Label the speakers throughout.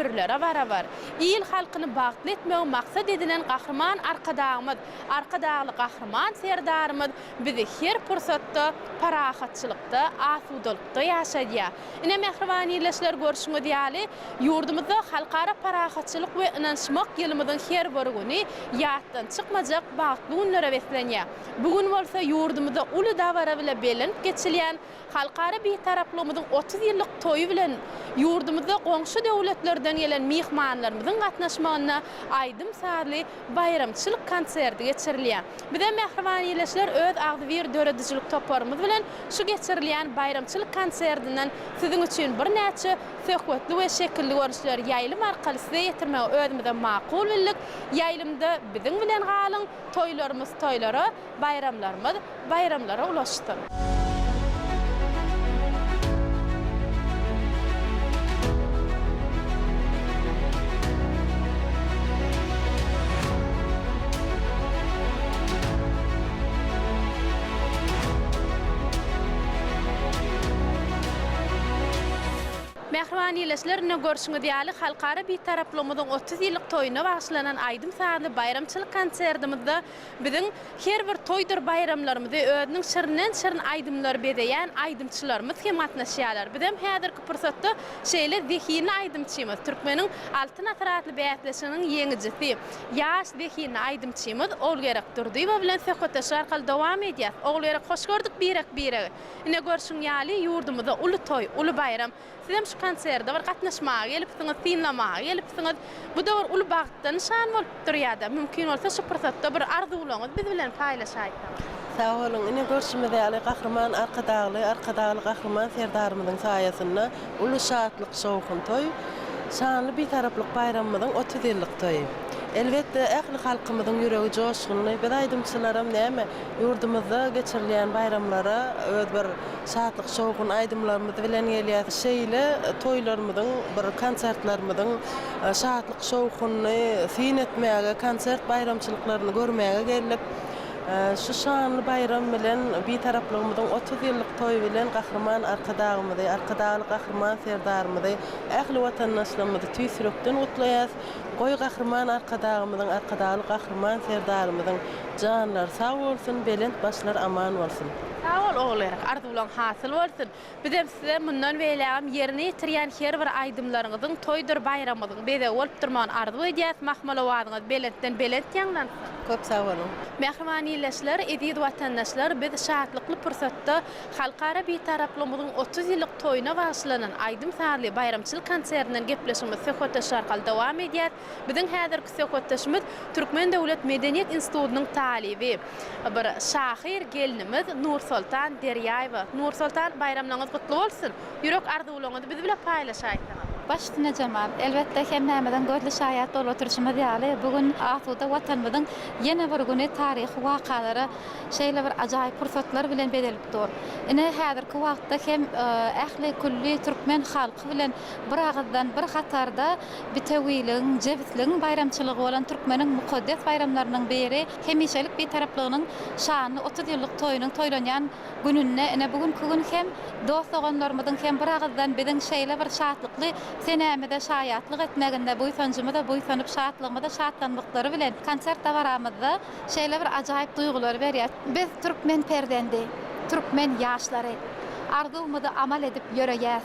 Speaker 1: Pürlere barabar, il-halkyny bagtly etmegi maksat edinen Gahryman Arkadagymyz, Arkadagly Gahryman Serdarymyz bizi her pursatda parahatçylykda, asudalykda ýaşadýar. Ine, mähriban ildeşler, görşüňiz ýaly, ýurdumyzda Halkara parahatçylyk we ynanyşmak ýylymyzyň her bir güni ýatdan çykmajak bagtly günlere beslenýär. Bu gün bolsa ýurdumyzda uly dabara bile bellenip geçilýän Halkara Bitaraplygymyzyň 30 ýyllyk toýy bilen ýurdumyzda goňşy döwletlerden gelen myhmanlarymyzyň gatnaşmagynda aýdym-sazly baýramçylyk konserti geçirilýär. Bizem mähriban ildeşler öz agzybir döredijilik toparymyz bilen şu geçirilýän baýramçylyk konsertinden siziň üçin birnäçe söhbetli we şekilli görnüşleri ýaýlym arkaly size ýetirmegi özümize makul bildik. Ýaýlymda biziň bilen galyň, toýlarymyz toýlara, Baýramlarymyz baýramlara ulaşsyn! Mähriban ildeşler, ine görşüňiz ýaly, Halkara Bitaraplygymyzyň 30 ýyllyk toýuna bagyşlanan aýdym-sazly baýramçylyk konsertimizde Biziň her bir toýdur baýramlarymyzy özüniň şirinden-şirin aýdymlary bezeýän aýdymçylarymyz hem gatnaşýarlar. Bizem häzirki pursatda şeýle zehinli aýdymçymyz, Türkmeniň Altyn asyry atly bäsleşiginiň ýeňijisi, ýaş zehinli aýdymçymyz Ogulgerek Durdyýewa bilen söhbetdeşlik arkaly dowam edýäs. Ogulgerek hoş gördük birek-biregi. Ine görşüň ýaly ýurdumyzda uly toý, uly baýram. Sizem şu konserde bir gatnaşmaga gelipsiňiz, synlamaga gelipsiňiz. Bu-da bir uly bagtdan nyşan bolup durýar-da. Mümkin bolsa şu pursatda bir arzuwlaryňyzy biz bilen paýlaşaýsaňyz.
Speaker 2: Sag boluň. Ine, görşümiz ýaly, Gahryman Arkadagly, Arkadagly Gahryman Serdarymyzyň saýasynda uly şatlyk-şowhun toý, şanly Bitaraplyk baýramymyzyň 30 ýyllyk toýy. Elbetde, ähli halkymyzyň ýüregi joşgunly. Biz aýdymçylaram näme, ýurdumyzda geçirilýän baýramlara öz bir Şatlyk-şowhun aýdymlarymyz bilen gelýäs. Şeýle toýlarymyzyň, bir konsertlerimiziň şatlyk-şowhunyny syn etmäge, konsert baýramçylyklaryny görmäge geldik. Şu şanly baýram bilen, Bitaraplygymyzyň 30 ýyllyk toýy bilen Gahryman Arkadagymyzy, Arkadagly Gahryman Serdarymyzy, ähli watandaşlarymyzy tüýs ýürekden gutlaýas. Goý, Gahryman Arkadagymyzyň, Arkadagly Gahryman Serdarymyzyň janlary sag bolsun, belent başlary aman bolsun!
Speaker 1: Sag bol Ogulgerek, arzuwlaň hasyl bolsun. Bizem size mundan beýlägem ýerine ýetirýän her bir aýdymlaryňyzyň toýdur baýramyňyzyň bezegi bolup durmagyny arzuw edýäs, mahmal owazyňyz belentden belent ýaňlansyn.
Speaker 2: Köp sag boluň.
Speaker 1: Mähriban ildeşler, eziz watandaşlar, biz şatlykly pursatda Halkara Bitaraplygymyzyň 30 ýyllyk toýuna bagyşlanan aýdym-sazly baýramçylyk konsertinden gepleşigimizi söhbetdeşler arkaly dowam edýäs. Biziň häzirki söhbetdeşimiz Türkmen döwlet medeniýet institutynyň talyby, bir şahyr gelnimiz Nursoltan Derýaýewa. Nursoltan, baýramlaryňyz gutly bolsun! Ýürek arzuwlaryňyzy biz bilen paýlaşaýsaňyz.
Speaker 3: Baş üstüne Jemal. Elbetde, hemmämiziň gözli şaýat bolup oturyşymyz ýaly, bu gün asuda Watanymyzyň ýene bir güni taryhy wakalara, şeýle bir ajaýyp pursatlar bilen bezelip dur. Ine, häzirki wagtda hem ähli külli türkmen halky bilen bir agyzdan, bir hatarda bitewiligiň, jebisligiň baýramçylygy bolan türkmeniň mukaddes baýramlarynyň biri, hemişelik Bitaraplygynyň şanly 30 ýyllyk toýunyň toýlanýan gününde, ine, bu günki gün hem dost-doganlarymyzyň hem bir agyzdan biziň şeýle bir şatlykly senämize şaýatlyk etmeginde, buýsanjymyza buýsanyp, şatlygymyza şatlanmaklary bilen konsert dabaramyzda şeýle bir ajaýyp duýgulary berýär. Biz türkmen perzendi, türkmen ýaşlary arzuwymyzy amal edip ýöreýäs.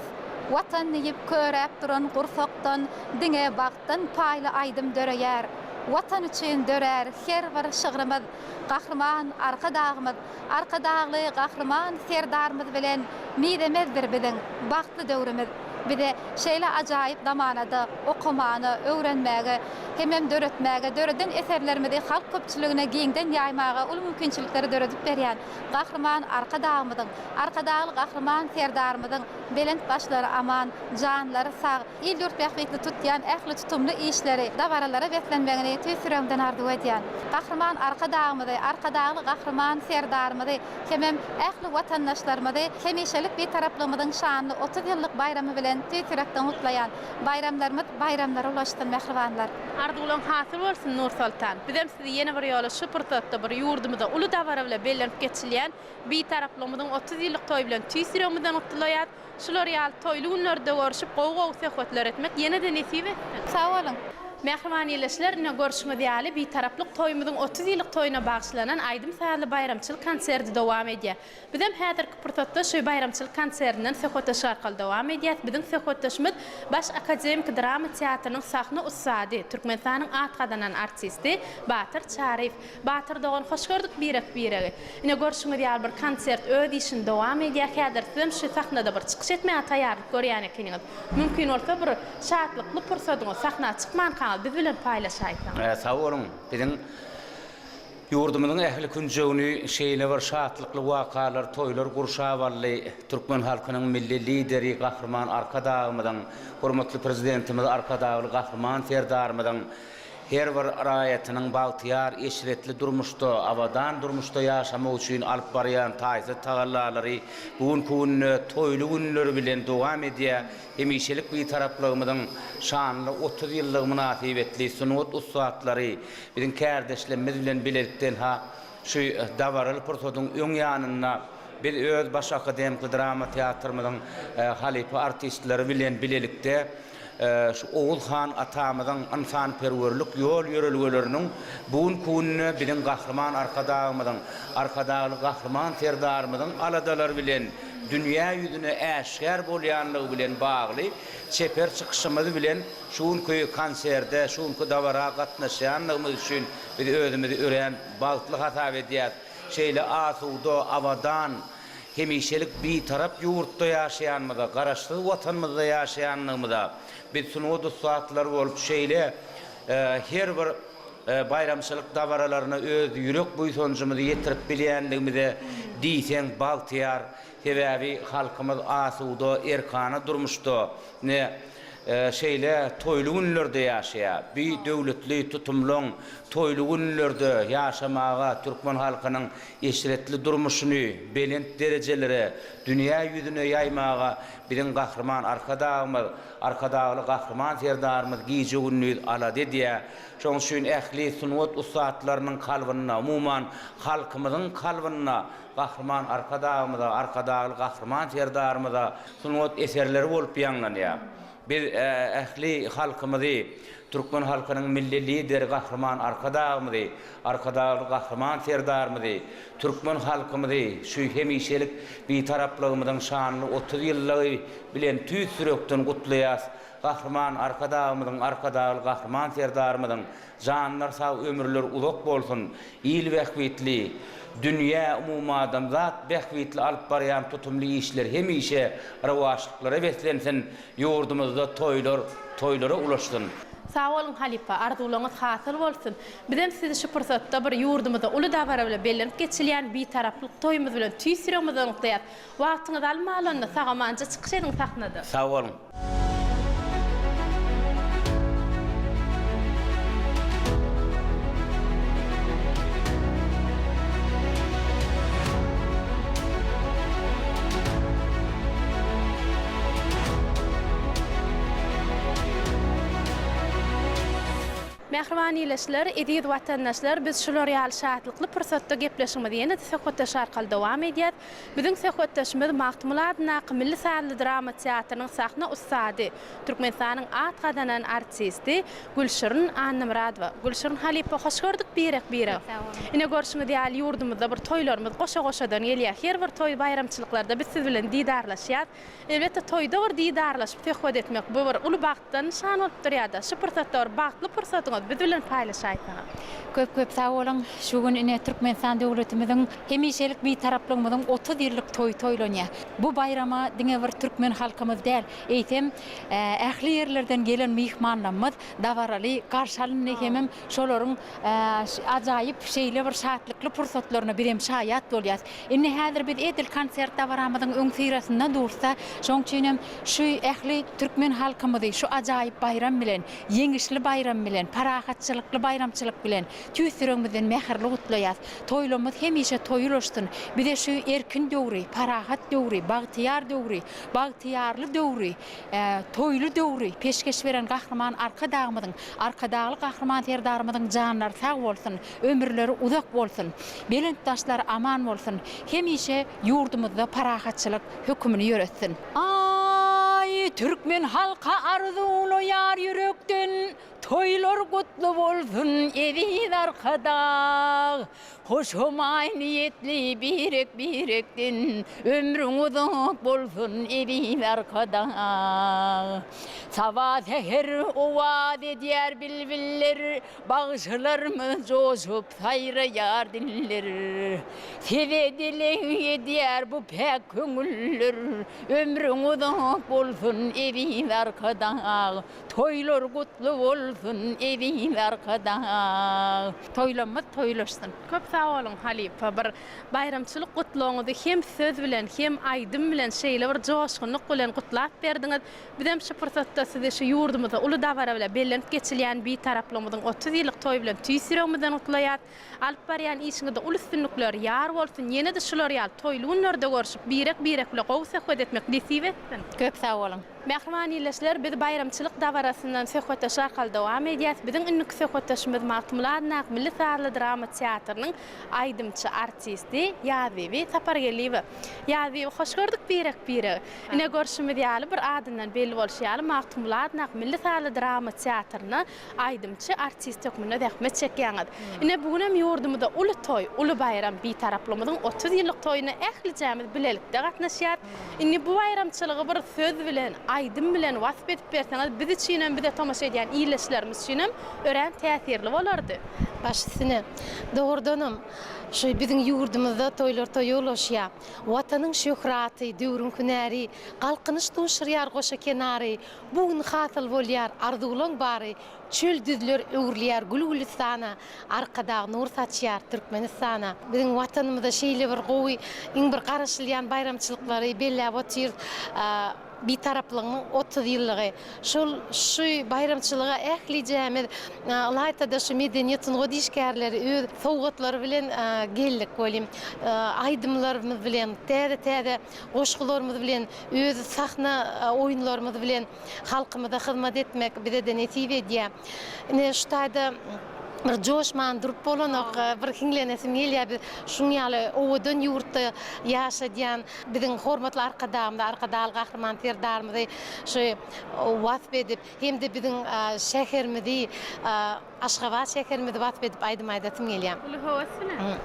Speaker 3: Watan diýip köräp duran gursakdan diňe bagtdan paýly aýdym döreýär. Watan üçin dörär her bir şygrymyz. Gahryman Arkadagymyz, Arkadagly Gahryman Serdarymyz bilen mizemezdir biziň bagtly döwrümiz. Bize şeýle ajaýyp zamanada okamana, öwrenmäge hemem döretmäge, döreden eserlerimizi halk köpçüligine giňden ýaýmaga uly mümkinçilikleri döredip berýän Gahryman Arkadagymyzyň, Arkadagly Gahryman Serdarymyzyň belent başlary aman, janlary sag, il-ýurt bähbitli tutýan ähli tutumly işleri dabaralara beslenmegini tüýs ýüregimden arzuw edýän. Gahryman Arkadagymyzy, Arkadagly Gahryman Serdarymyzy hemem ähli watandaşlarymyzy hemişelik Bitaraplygymyzyň şanly 30 ýyllyk baýramy bilen tüýs ýürekden gutlaýan. Baýramlarymyz baýramlara ulaşsyn, mähribanlar!
Speaker 1: Arzuwlaň hasyl bolsun Nursoltan. Bizem sizi ýene bir ýola şu pursatda bir ýurdumyzda uly dabara bilen bellenip geçilýän Bitaraplygymyzyň 30 ýyllyk toýy bilen tüýs ýüregimizden gutlaýas. Şular ýaly toýly günlerde görşüp gowy-gowy söhbetler etmek ýene-de nesip etsin.
Speaker 3: Sag boluň.
Speaker 1: Mähriban ildeşler, ine görşüňiz ýaly Bitaraplyk toýumyzyň 30 ýyllyk toýuna bagyşlanan aýdym-sazly baýramçylyk konserti dowam edýär. Bizem häzirki pursatda şu baýramçylyk konsertinden söhbetdeşlik arkaly dowam edýäs. Biziň söhbetdeşimiz Baş akademiki drama teatrynyň sahna ussady, Türkmenistanyň at gazanan artisti Batyr Çaryýew. Batyr dogan hoş gördük birek-biregi. Ine görşüňiz ýaly bir konsert öz işini dowam edýär. Häzir sizem şu sahnada bir çykyş etmäge taýýarlyk görýän ekeniňiz. Mümkin bolsa bir şatlykly pursadyňyz sahna çykmankaňyz biz bilen paýlaşaýsaňyz.
Speaker 4: Sag boluň. Biziň Ýurdumyzyň ähli künjegini şeýle bir şatlykly wakalar, toýlar gurşap aldy. Türkmen halkynyň Milli Lideri Gahryman Arkadagymyzyň, hormatly Prezidentimiz Arkadagly Gahryman Serdarymyzyň her bir raýatynyň bagtyýar, eşretli durmuşda, abadan durmuşda ýaşamagy üçin alyp barýan taýsyz tagallalary bu günki günde toýly günleri bilen dowam edýär. Hemişelik Bitaraplygymyzyň şanly 30 ýyllygy mynasybetli sungat ussatlary, Biziň kärdeşlerimiz bilen bilelikde ha şu dabaraly pursadyň öň ýanynda biz öz Baş akademiki drama teatrymyzyň halypa artistleri bilen bilelikde şu Oguz han atamyzyň ynsanperwerlik ýol-ýörelgeleriniň bu günki günde biziň Gahryman Arkadagymyzyň, Arkadagly Gahryman Serdarymyzyň aladalary bilen dünýä ýüzüne äşgär bolýanlygy bilen bagly çeper çykyşymyz bilen Şu günki konserte, şu günki dabara gatnaşýanlygymyz üçin biz özümizi örän bagtly hasap edýäris. Şeýle asuda, abadan, hemişelik Bitarap ýurtda ýaşaýanymyza, Garaşsyz Watanymyzda ýaşaýanlygymyza biz sungat ussatlary bolup şeýle her bir baýramçylyk dabaralaryna öz ýürek buýsanjymyzy ýetirip bilýänligimize diýseň bagtyýar. Sebäbi halkymyz asuda, erkana durmuşda, ine, şeýle toýly günlerde ýaşaýar. Bi döwletli tutumlaň toýly günlerde ýaşamaga, türkmen halkynyň eşretli durmuşyny belent derejelere, dünýä ýüzüne ýaýmaga biziň Gahryman Arkadagymyz, Arkadagly Gahryman Serdarymyz gije-gündiz alada edýär. Şonuň üçin ähli sungat ussatlarynyň kalbynda, umuman, halkymyzyň kalbynda Gahryman Arkadagymyza, Arkadagly Gahryman Serdarymyza sungat eserleri bolup ýaňlanýar. Biz ähli halkymyzy, türkmen halkynyň Milli Lideri Gahryman Arkadagymyzy, Arkadagly Gahryman Serdarymyzy, türkmen halkymyzy şu hemişelik Bitaraplygymyzyň şanly 30 ýyllygy bilen tüýs ýürekden gutlaýarys. Gahryman Arkadagymyzyň, Arkadagly Gahryman Serdarymyzyň Janlar sag ömürler uzak bolsun il bähbitli dünýä umumadamzat bähbitli alyp barýan tutumly işler hemişe rowaçlyklara beslensin ýurdumyzda toýlar toýlara ulaşsyn.
Speaker 1: Sag boluň halypa, arzuwlaryňyz hasyl bolsun. Bizem sizi şu pursatda bir ýurdumyzda uly dabara bilen bellenip geçilýän Bitaraplyk toýumyz bilen tüýs ýüregimizden gutlaýas. Wagtyňyzy almalanda sag-amanja çykyş ediň sahnada.
Speaker 4: Sag boluň.
Speaker 1: Mähriban ildeşler, eziz watandaşlar, biz şular ýaly şatlykly pursatda gepleşigimizi ýene-de söhbetdeş arkaly dowam edýäs. Biziň söhbetdeşimiz Magtymguly adyndaky Milli sazly drama teatrynyň sahna ussady, Türkmenistanyň at gazanan artisti Gülşirin Annamyradowa. Gülşirin halypa hoş gördük birek-biregi. Ine görşüňiz ýaly ýurdumyzda bir toýlarymyz goşa-goşadan gelýär. Her bir toý baýramçylyklarda biz siz bilen didarlaşýas. Elbetde toýda bir didarlaşyp söhbet etmek bu bir uly bagtdan nyşan bolup durýada. Şu pursatda bir bagtly pursatyňyzy biz bilen paýlaşaýsaňyz.
Speaker 3: Köp köp sag boluň. Şu gün ine Türkmenistan döwletimiziň hemişelik Bitaraplygymyzyň 30 ýyllyk toýy toýlanýar. Bu baýrama diňe bir türkmen halkymyz däl, eýsem, ähli ýerlerden gelen myhmanlarymyz dabaraly garşy alyndy hemem şolaryň ajaýyp şeýle bir şatlykly pursatlaryna bizem şaýat bolýas. Indi häzir biz edil konsert dabaramyzyň öňüsyrasynda dursa, şoň üçinem şu ähli türkmen halkymyzy şu ajaýyp baýram bilen, ýeňişli baýram bilen, parahat.
Speaker 5: parahatçylykly baýramçylyk bilen tüýs ýüregimizden mähirli gutlaýas. Toýlamyz hemişe toý ulaşsyn. Bize şu erkin döwri, parahat döwri, bagtyýar döwri, bagtyýarly döwri, toýly döwri peşgeş beren Gahryman Arkadagymyzyň, Arkadagly Gahryman Serdarymyzyň janlary sag bolsun, ömürleri uzak bolsun! Belent daşlary aman bolsun! Hemişe ýurdumyzda parahatçylyk hökümini ýöretsin! Aý, türkmen halky arzuwlaýar ýürekden, Toýlar gutly bolsun, eziz Arkadag! Hoşamaý niýetli birek-birekden, Ömrüň uzak bolsun, eziz Arkadag! Saba säher owaz edýär bilbiller, Bagşylarymyz joşup saýraýar diller. Size dileg edýär bu päk köňüller, Ömrüň uzak bolsun, eziz Arkadag! Toýlar gutly bolsun, eziz Arkadag! Toýlamyz toýlaşsyn!
Speaker 1: Köp sag boluň halypa bir baýramçylyk gutlagyňyzy hem söz bilen hem aýdym bilen şeýle bir joşgunlyk bilen gutlap berdiňiz. Bizem şu pursatda sizi şu ýurdumyzda uly dabara bilen bellenip geçilýän Bitaraplygymyzyň 30 ýyllyk toýy bilen tüýs ýüregimizden gutlaýas. Alyp barýan işiňizde uly üstünlikler ýar bolsun, ýene-de şular ýaly toýly günlerde görşüp, birek-birek bile gowy söhbet etmek nesip etsin!
Speaker 5: Köp sag boluň!
Speaker 1: Mähriban ildeşler, biz baýramçylyk dabarasyndan söhbetdeşlik arkaly dowam edýäs. Biziň indiki söhbetdeşimiz Magtymguly adyndaky Milli sazly drama teatrynyň aýdymçy artisti Ýazbibi Sapargeldiýewa. Ýazbibi, hoş gördük birek-biregi. Ine, görşümiz ýaly, bir adyndan belli bolşy ýaly, Magtymguly adyndaky Milli sazly drama teatrynda aýdymçy artist hökmünde zähmet çekýäňiz. Ine, bu günem ýurdumyzda uly toý, uly baýram, Bitaraplygymyzyň 30 ýyllyk toýuna ählijämiz bilelikde gatnaşýarys. Indi bu baýramçylygy bir söz bilen, aýdym bilen wasp edip berseňiz, biz üçinem, bize tomaşa edýän ildeşlerimiz üçinem örän täsirli bolardy.
Speaker 6: Baş üstüne. Dogrudanam, şu biziň ýurdumyzda toýlar toýa ulaşýar. Watanyň şöhraty, döwrüň hünäri, Galkynyş duşurýar goşa kenary, Bu gün hasyl bolýar arzuwlaň bary, Çöl düzler öwrülýär gül-gülüstana, Arkadag nur saçýar Türkmenistana. Biziň Watanymyzda şeýle bir gowy, iň bir garaşylýan baýramçylyklary belläp otyrys. Bitaraplygyň 30 ýyllygy. Şol şu baýramçylyga ählijämiz, ylaýta-da şu medeniýet, sungat işgärleri öz sowgatlary bilen geldik welin, aýdymlarymyz bilen, täze-täze goşgularymyz bilen, öz sahna oýunlarymyz bilen halkymyza hyzmat etmek bize-de nesip edýär. Ine, şu taýda bir joşman durup bolanok, bir hiňlenesim gelýär. Biz şuň ýaly owadan ýurtda ýaşadýan biziň hormatly Arkadagymyzy, Arkadagly Gahryman Serdarymyzy şu wasp edip hem-de biziň şäherimizi, Aşgabat şäherimizi wasp edip aýdym aýdasym gelýär.
Speaker 1: Uly höwes bilen.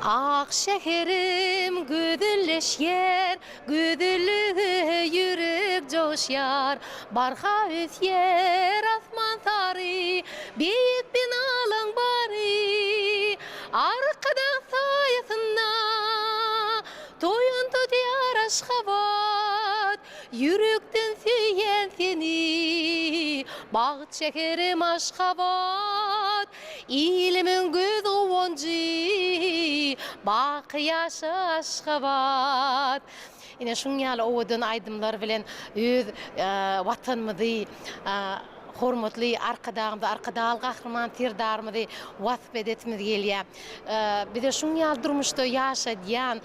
Speaker 6: Ak şäherim gözelleşýär, Gözellige ýürek joşýar. Barha ösýär asman sary, Beýik binalaň bary. Arkadag saýasynda Toýun tutýar Aşgabat. Ýürekden söýýän seni, Bagt şäherim Aşgabat, Ilimiň göz guwanjy, Baky ýaşa Aşgabat! Ine şuň ýaly owadan aýdymlar bilen öz Watanymyzy, hormatly Arkadagymyzy, Arkadagly Gahryman Serdarymyzy wasp edesimiz gelýär. Bize şuň ýaly durmuşda ýaşadýan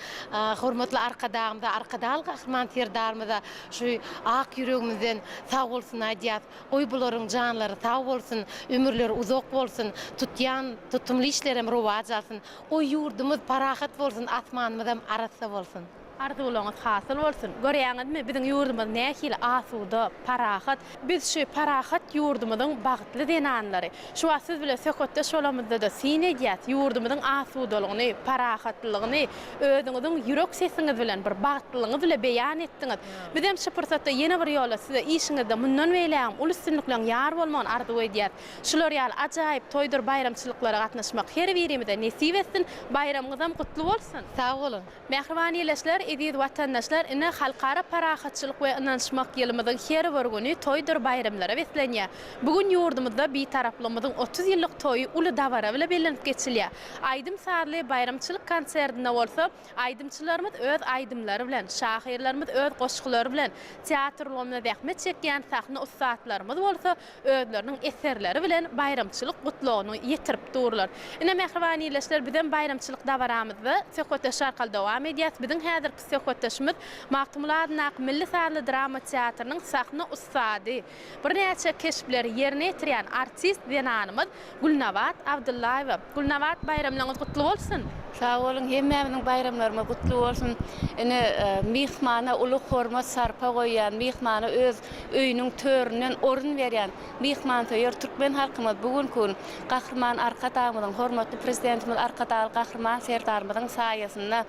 Speaker 6: hormatly Arkadagymyza, Arkadagly Gahryman Serdarymyza şu ak ýüregimizden sag bolsun aýdýas. Goý bularyň janlary sag bolsun, ömürleri uzak bolsun, tutýan tutumly işlerem rowaç alsyn. Goý ýurdumyz parahat bolsun, asmanymyzam arassa bolsun.
Speaker 1: Arzuwlaryňyz hasyl bolsun. Görýäňizmi, biziň ýurdumyz nähili asuda, parahat. Biz şu parahat ýurdumyzyň bagtly zenanlary. Şu wagt siz bilen söhbetdeş bolamyzda-da syn edýäs, ýurdumyzyň asudalygyny, parahatlylygyny özüňiziň ýürek sesiňiz bilen, bir bagtlylygyňyz bile beýan etdiňiz. Bizem şu pursatda ýene bir ýola size işiňizde mundan beýlägem uly üstünlikleriň ýar bolmagyny arzuw edýäs. Şular ýaly ajaýyp toýdur baýramçylyklara gatnaşmak her birimize nesip etsin. Baýramyňyzam gutly bolsun!
Speaker 6: Sag boluň!
Speaker 1: Mähriban ildeşler! Eziz watandaşlar, ine, Halkara parahatçylyk we ynanyşmak ýylymyzyň her bir güni toýdur baýramlara beslenýär. Bu gün ýurdumyzda Bitaraplygymyzyň 30 ýyllyk toýy uly dabara bile bellenip geçilýär. Aýdym-sazly baýramçylyk konsertinde bolsa aýdymçylarymyz öz aýdymlary bilen, şahyrlarymyz öz goşgulary bilen, teatr ulgamynda zähmet çekýän sahna ussatlarymyz bolsa özleriniň eserleri bilen baýramçylyk gutlagyny ýetirip durlar. Ine, mähriban ildeşler, bizem baýramçylyk dabaramyzda söhbetdeş arkaly dowam edýäs. Biziň häzirki söhbetdeşimiz Magtymguly adyndaky milli sazly drama teatrynyň sahna ussady, birnäçe keşpleri ýerine ýetirýän artist zenanymyz Gülnabat Abdyllaýewa. Gülnabat, baýramlaryňyz gutly bolsun!
Speaker 7: Sag boluň, hemmämiziň baýramlarymyz gutly bolsun! Ine, myhmana uly hormat, sarpa goýýan, myhmana öz öýüniň töründen orun berýän myhmansöýer türkmen halkymyz bu günki gün Gahryman Arkadagymyzyň, hormatly Prezidentimiz Arkadagly Gahryman Serdarymyzyň saýasynda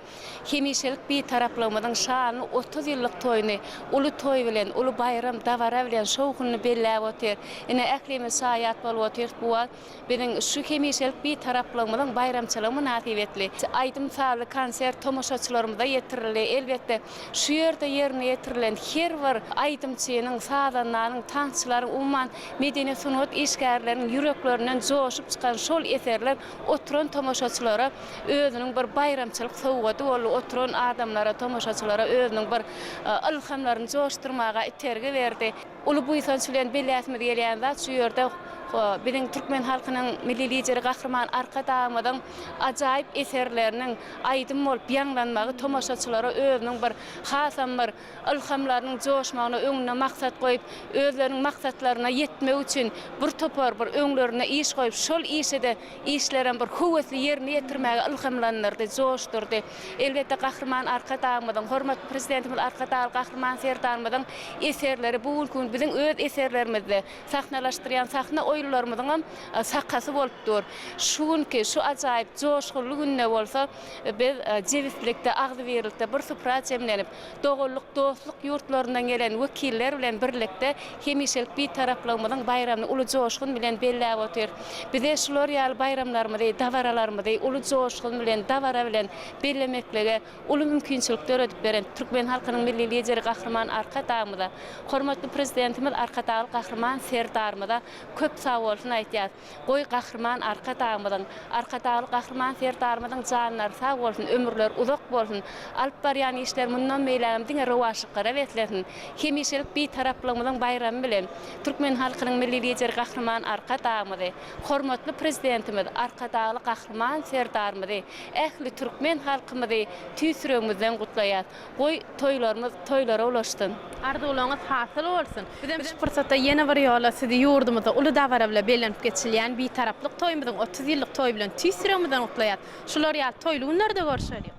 Speaker 7: hemişelik Bitaraplygymyzyň şanly 30 ýyllyk toýuny uly toý bilen, uly baýram, dabara bilen şowhunly belläp otyr. Ine, ählimiz şaýat bolup otyrys bu wagt Biziň şu hemişelik Bitaraplygymyzyň baýramçylygy mynasybetli aýdym-sazly konsert tomaşaçylarymyza ýetirildi. Elbetde, şu ýerde ýerine ýetirilen her bir aýdymçynyň, sazandanyň, tansçylaryň, umuman, medeniýet-sungat işgärleriniň ýüreklerinden joşup çykan şol eserler oturan tomaşaçylara özüniň bir baýramçylyk sowgady boldy, oturan adamlara, tomaşaçylara özüniň bir ylhamlaryny joşdurmaga itergi berdi. Uly buýsanç bilen belläsimiz gelýän zat, şu ýerde biziň türkmen halkynyň Milli Lideri Gahryman Arkadagymyzyň ajaýyp eserleriniň aýdym bolup ýaňlanmagy tomaşaçylara özüniň bir hasam bir ylhamlarynyň joşmagyna öňünde maksat goýup, özleriniň maksatlaryna ýetmek üçin bir topar bir öňlerinde iş goýup, şol işe-de işlerem bir höwesli ýerine ýetirmäge ylhamlandyrdy, joşdurdy. Elbetde, Gahryman Arkadagymyzyň, hormatly Prezidentimiz Arkadagly Gahryman Serdarymyzyň eserleri bu günki gün biziň öz eserlerimizde sahnalaşdyrýan sahna oýunlarymyzyňam sakasy bolup dur. Şu günki şu ajaýyp joşgunly günde bolsa biz jebislikde, agzybirlikde bir supra jemlenip, doganlyk, dostluk ýurtlaryndan gelen wekiller bilen birlikde hemişelik Bitaraplygymyzyň baýramyny uly joşgun bilen belläp otyrys. Bize şular ýaly baýramlarymyzy, dabaralarymyzy uly joşgun bilen, dabara bilen bellemeklige uly mümkinçilik döredip beren türkmen halkynyň Milli Lideri Gahryman Arkadagymyza, hormatly Prezidentimiz Arkadagly Gahryman Serdarymyza köp sagbolsun aýtýarys. Goý, Gahryman Arkadagymyzyň, Arkadagly Gahryman Serdarymyzyň janlary sag bolsun, ömürleri uzak bolsun, alyp barýan işleri mundan beýlägem diňe rowaçlyklara beslesin! Hemişelik Bitaraplygymyzyň baýramy bilen türkmen halkynyň Milli Lideri Gahryman Arkadagymyzy, hormatly Prezidentimiz Arkadagly Gahryman Serdarymyzy, ähli türkmen halkymyzy tüýs ýüregimizden gutlaýas! Goý, toýlarymyz toýlara ulaşsyn!
Speaker 1: Arzuwlaryňyz hasyl bolsun! Bizem şu pursatda ýene bir ýola sizi ýurdumyzda uly dabara bilen bellenip geçilýän Bitaraplyk toýumyzyň 30 ýyllyk toýy bilen tüýs ýüregimizden gutlaýas! Şular ýaly toýly günlerde görşeliň!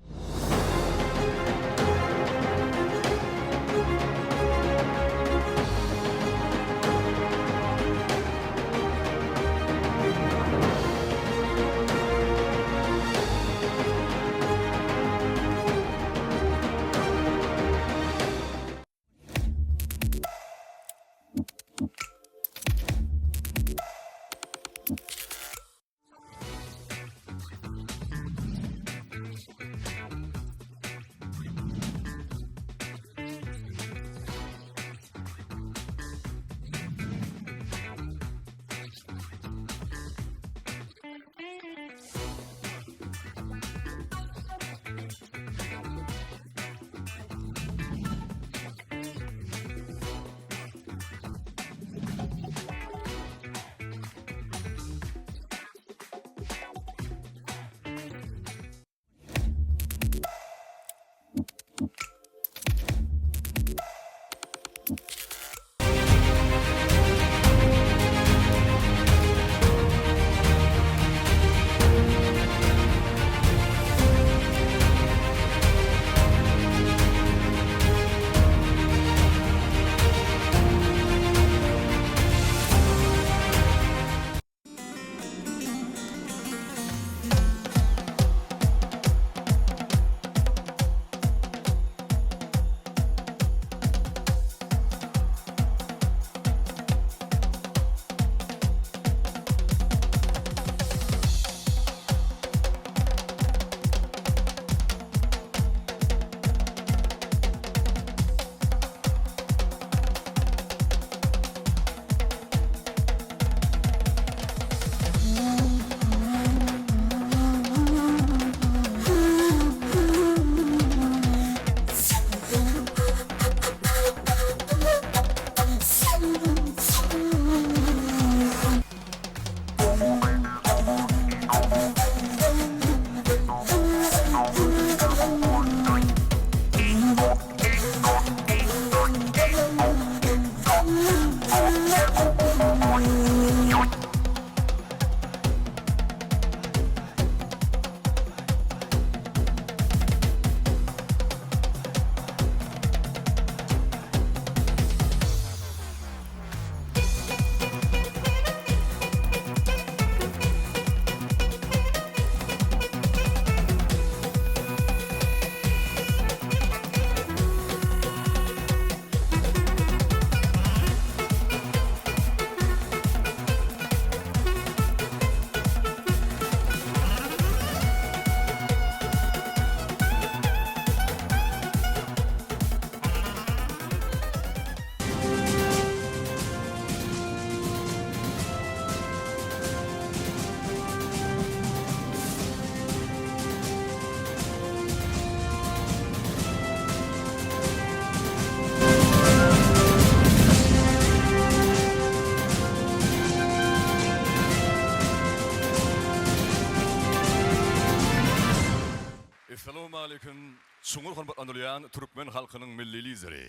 Speaker 8: Essalawmaleýkim, çuňňur hormatlanylýan türkmen halkynyň Milli Lideri,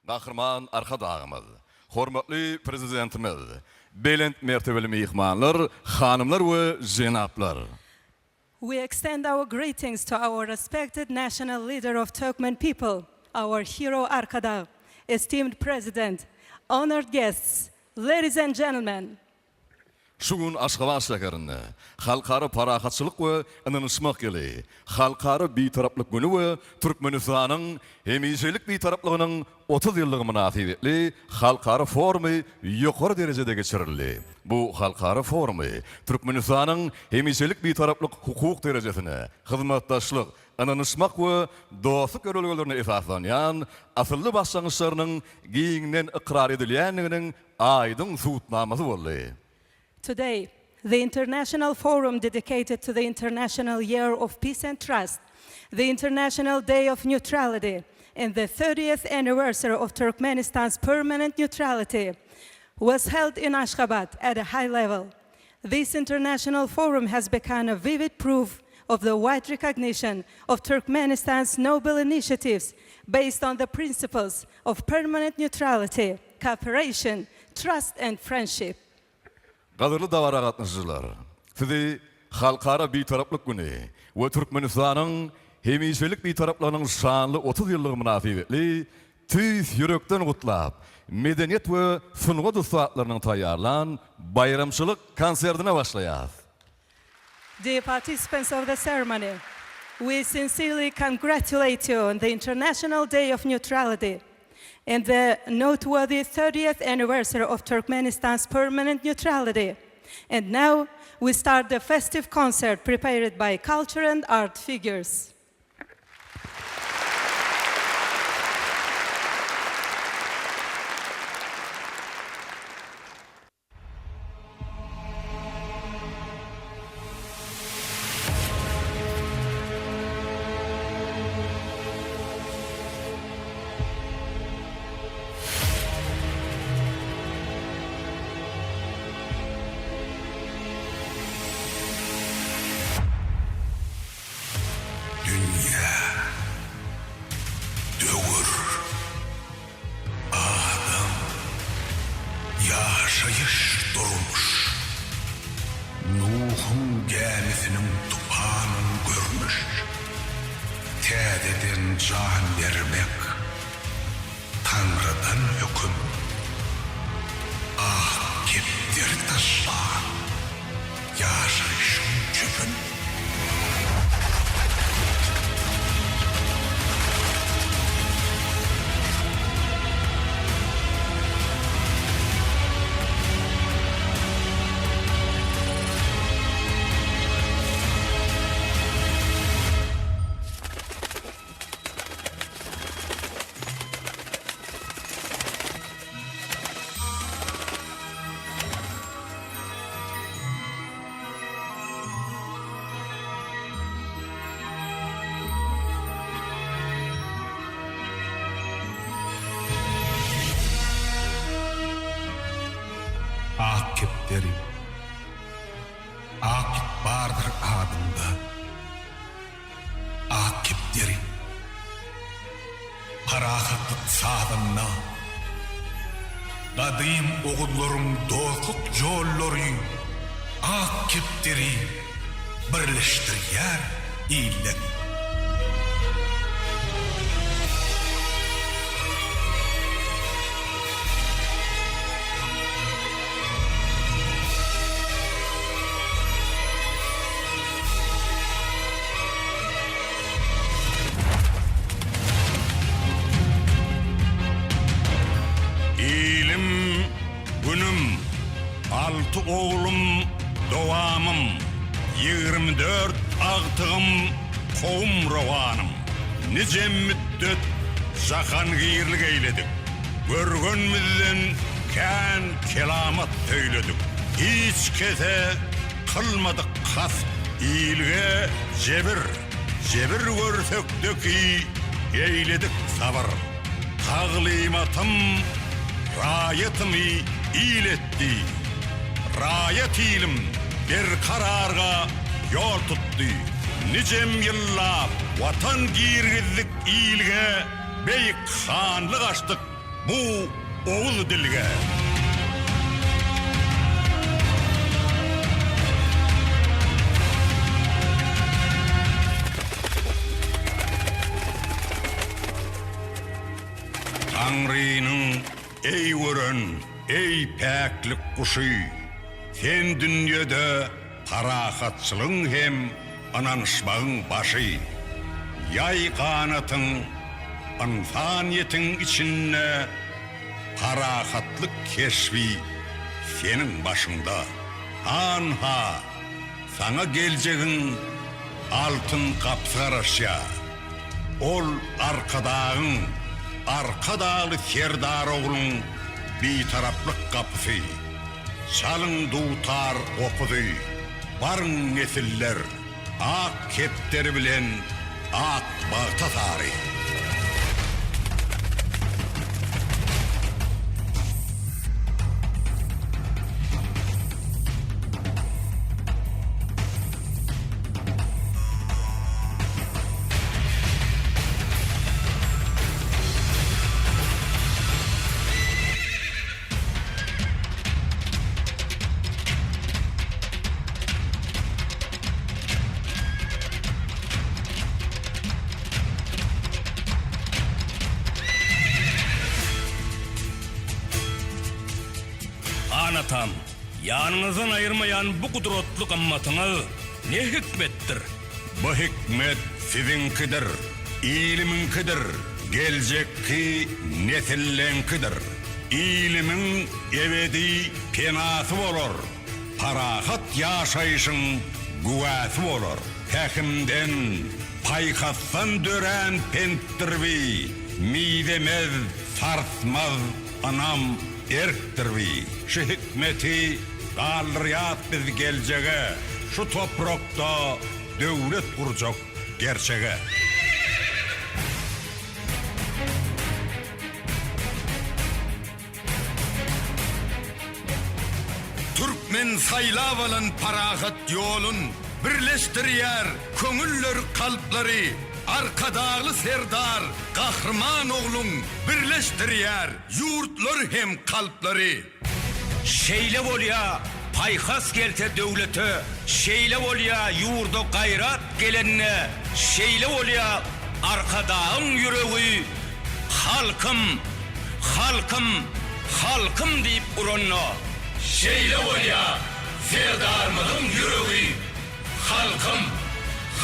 Speaker 8: Gahryman Arkadagymyz, hormatly Prezidentimiz, belent mertebeli myhmanlar, hanymlar we jenaplar!
Speaker 9: We extend our greetings to our respected national leader of Turkmen people, our hero Arkadag, esteemed President, honored guests, ladies and gentlemen!
Speaker 8: Şu gün Aşgabat şäherinde Halkara parahatçylyk we ynanyşmak ýyly, Halkara Bitaraplyk güni we Türkmenistanyň hemişelik Bitaraplygynyň 30 ýyllygy mynasybetli halkara forumy ýokary derejede geçirildi. Bu halkara forumy Türkmenistanyň hemişelik Bitaraplyk hukuk derejesine, hyzmatdaşlyk, ynanyşmak we dostluk ýörelgelerine esaslanýan asylly başlangyçlarynyň giňden ykrar edilýändiginiň aýdyň subutnamasy boldy.
Speaker 9: Today, the international forum dedicated to the International Year of Peace and Trust, the International Day of Neutrality and the 30th anniversary of Turkmenistan's permanent neutrality was held in Ashgabat at a high level. This international forum has become a vivid proof of the wide recognition of Turkmenistan's noble initiatives based on the principles of permanent neutrality, cooperation, trust and friendship.
Speaker 8: Gadyrly dabara gatnaşyjylar, sizi Halkara Bitaraplyk güni we Türkmenistanyň hemişelik Bitaraplygynyň şanly 30 ýyllygy mynasybetli tüýs ýürekden gutlap, medeniýet we sungat ussatlarynyň taýýarlan baýramçylyk konsertine başlaýarys.
Speaker 9: Dear participants of the ceremony, we sincerely congratulate you on the International Day of Neutrality and the noteworthy 30th anniversary of Turkmenistan's permanent neutrality. And now we start the festive concert prepared by culture and art figures.
Speaker 10: Dünýä, döwür. Adam, ýaşaýyş, durmuş. Nuhuň gämisiniň tupanyn görmüş. Täzeden jan bermek Taňrydan höküm. Ak kepderi taşlan ýaşaýşyň çöpün. Ak kepderi. Ak it bardyr adyňda. Ak kepderi. Parahatlyk sazynda. Gadym oguzlaryň dostluk ýollary ak kepderi birleşdirýär illeri.
Speaker 11: Ilim, günüm, alty oglum, dowamym, 24 agtygym, kowum rowanym. Nijem mütdet jahangirlik eýledik. Görgenmizden kän kelamat söýledik. Hiç kese kylmadyk kast, ilge jebir, Jebir görsekde ki eýledik sabyr. Taglymatym raýatymy il etdi, Raýat ilim berkararga ýol tutdy. Nijem ýyllap Watan girgizdik ilge, Beýik hanlyk açdyk bu oguz dilge. Taňrynyň eý gören, eý päklik guşy, Sen dünýede parahatçylygyň hem ynanyşmagyň başy. Ýaý ganatyň ynsanyýetiň içinde parahatlyk keşbi seniň başyňda. Hanha, saňa geljegiň altyn gapysy garaşýar. Ol Arkadagyň, Arkadagly Serdar ogluň Bitaraplyk gapysy. Çalyň dutar gopuzy, baryň nesiller, Ak kepderi bilen ak bagta sary.
Speaker 12: Han atam, ýanyňyzdan aýyrmaýan bu gudratly gymmatyňyz ne hikmetdir?
Speaker 11: Bu hikmet siziňkidir, ilimiňkidir, geljekki nesilleňkidir. Ilimiň ebedi penasy bolar, parahat ýaşaýşyň güwäsi bolar. Pähimden, paýhasdan dörän pentdir bi, mizemez, sarsmaz ynam, erkdir bi. Şu hikmeti galdyrýas biz geljege, şu toprakda döwlet gurjak gerçege.
Speaker 10: Türkmen saýlap alan parahat ýolun Birleşdirýär köňülleri kalplary Arkadagly Serdar Gahryman ogluň Birleşdirýär ýurtlary hem kalplary.
Speaker 12: Şeýle bolýa paýhas gelse döwlete, Şeýle bolýa ýurda gaýrat gelende, Şeýle bolýa Arkadagyň ýüregi Halkym, halkym, halkym diýip uranda.
Speaker 10: Şeýle bolýa Serdarymyzyň ýüregi Halkym,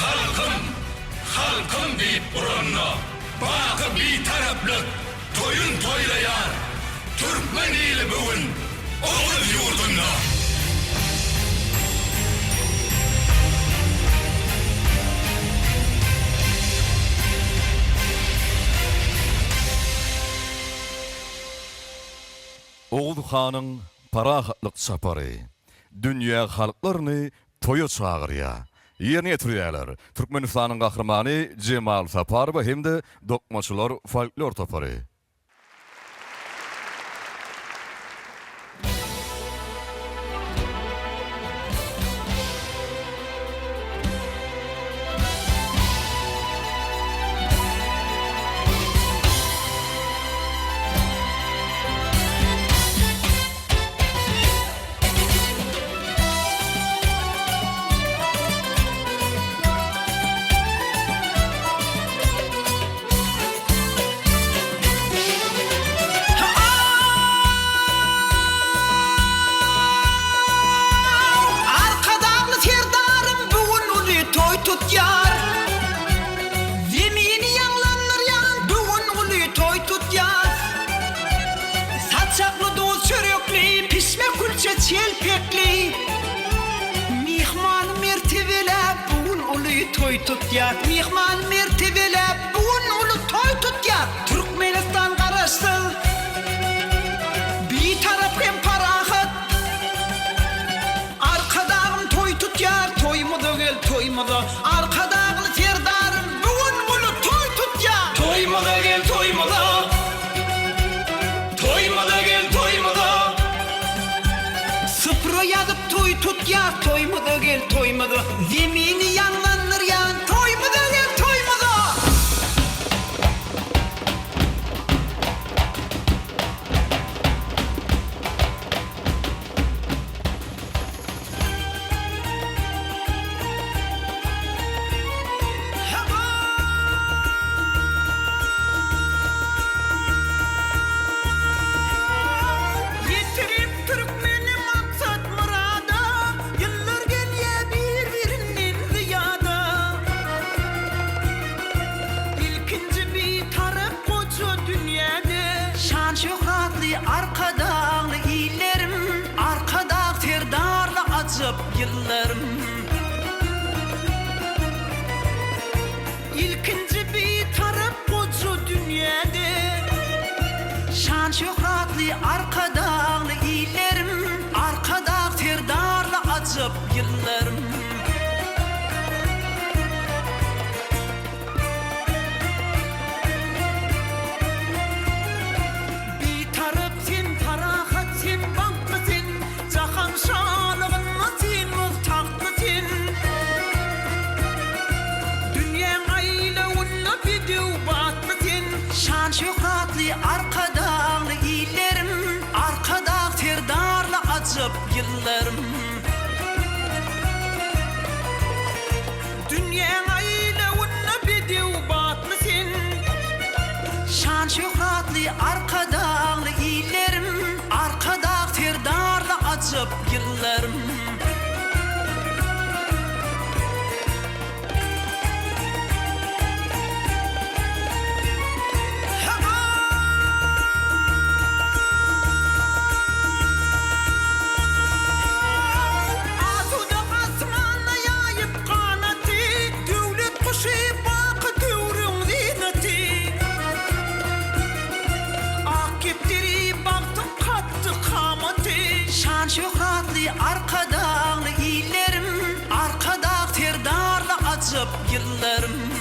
Speaker 10: halkym, halkym diýip uranda. Baky Bitaraplyk toýun toýlaýar türkmen ili bu gün Oguz ýurdunda.
Speaker 8: Oguz hanyň parahatlyk çapary dünýä halklaryny toýa çagyrýar. Ýerine ýetirýärler Türkmenistanyň Gahrymany Jemal Saparowa hem-de Dokmaçylar folklor topary.
Speaker 13: Arkadagly Serdarym bu gün uly toý tutýar. Zemini ýaňlandyrýan bu gün uly toý tutýar. Saçakly duz çörekli, pişme külçe çelpekli. Myhmany mertebeläp bu gün uly toý tutýas. Myhmany mertebeläp bu gün uly toý tutýas. Türkmenistan Garaşsyz, Bitarap hem parahat. Arkadagym toý tutýar, toýumyza gel toýumyza. Arkadagly Serdarym bu gün uly toý tutýar. Toýumyza gel toýumyza. Toýumyza gel toýumyza. Supra ýazyp toý tutýar, toýumyza gel toýumyza. Zemini ýaňlandyrýar. ajap ýyllarym. Ilkinji Bitarap goja dünýäde. Şan-şöhratly Arkadagly illerim, Arkadag Serdarly ajap ýyllarym. Bitarap sen, parahat sen, bagtly sen, Jahan şalygynda sen bol tagtly sen. Dünýäň aýlawynda bedew batly sen. Şan-şöhratly Arkadagly illerim, Arkadag Serdarly ajap ýyllarym. Dünýäň aýlawynda bedew batly sen. Şan-şöhratly Arkadagly illerim, Arkadag Serdarly ajap ýyllarym. Asuda asmanda ýaýyp ganaty, Döwlet guşy baky döwrüň zynaty. Ak kepderi bagtyň katdy-kamaty. Şan-şöhratly Arkadagly illerim, Arkadag Serdarly ajap ýyllarym.